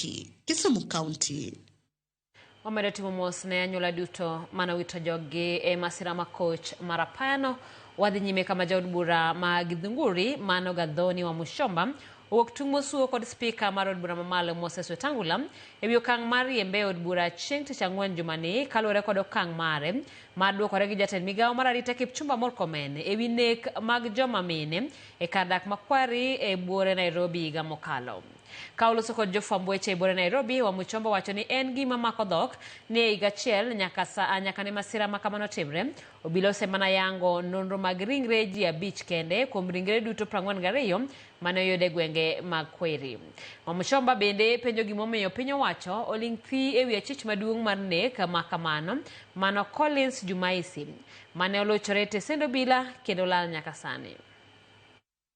Muriuki, Kisumu County. Wamedo timo mos ne anyuola duto mane owito joggi e masira ma koch mar apayano. Wadhi nyime kama jaod bura ma Githunguri mano Gathoni Wamuchomba owuok tung' mosuo kod spika mar od bura mamalo Moses Wetangula ewi okang' mar riembe e od bura chieng' tich ang'wen jumani kaluwore kod okang' mare mar duokore gi jatend migawo mar arita Kipchumba Murkomen ewi nek mag joma mine e kar dak ma Kwari e buore Nairobi higa mokalo. Ka oloso kod jofwamb weche e buore Nairobi, Wamuchomba wacho ni en gima mako dhok ni e higa achiel nyaka sa nyaka ne masira ma kamano timre, obila osemana yango nonro mag ringre ji abich kende kuom ringre duto 42 mane oyud e gwenge mag Kweri. Wamuchomba bende penjo gimomiyo piny owacho oling' thi ewi achich maduong' mar nek ma kamano mano Collins Jumaisi mane olochore e tesend obila kendo lal nyaka sani.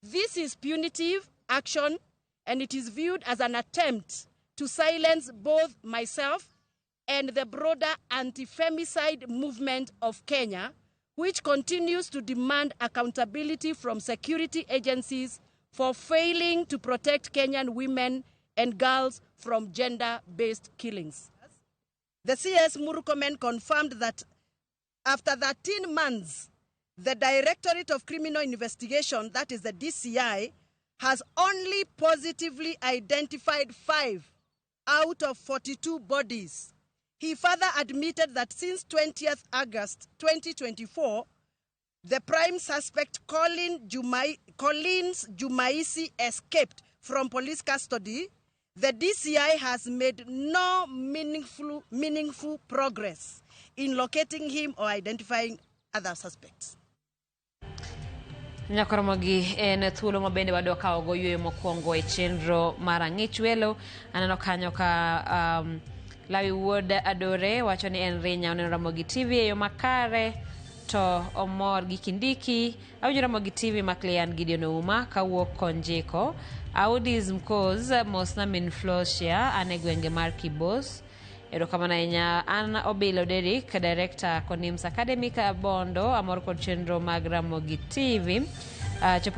This is punitive action and it is viewed as an attempt to silence both myself and the broader anti-femicide movement of Kenya, which continues to demand accountability from security agencies for failing to protect Kenyan women and girls from gender-based killings. The CS Murkomen confirmed that after 13 months, the Directorate of Criminal Investigation, that is the DCI, has only positively identified 5 out of 42 bodies. He further admitted that since 20th August 2024, the prime suspect Collins Jumaisi escaped from police custody. The DCI has made no meaningful progress in locating him or identifying other suspects. Nyakoromogi en thuolo ma bende wadwa kawo go yueyo mokwongo e chenro mar ang'ich welo. Aneno kanyo ka Lawi Wuod Adore wacho ni en Rinya oneno Ramogi TV e yo makare to omor gi Kindiki. Awinjo Ramogi TV Maclean Gideon Ouma kawuok Konjiko. Audis Mkoz mosna min Flosia an e gwenge mar Kibos. Erokamano ahinya. An Obilo Derrick, Director Konims Academy Bondo, amor kod chenro mag Ramogi TV. Chopo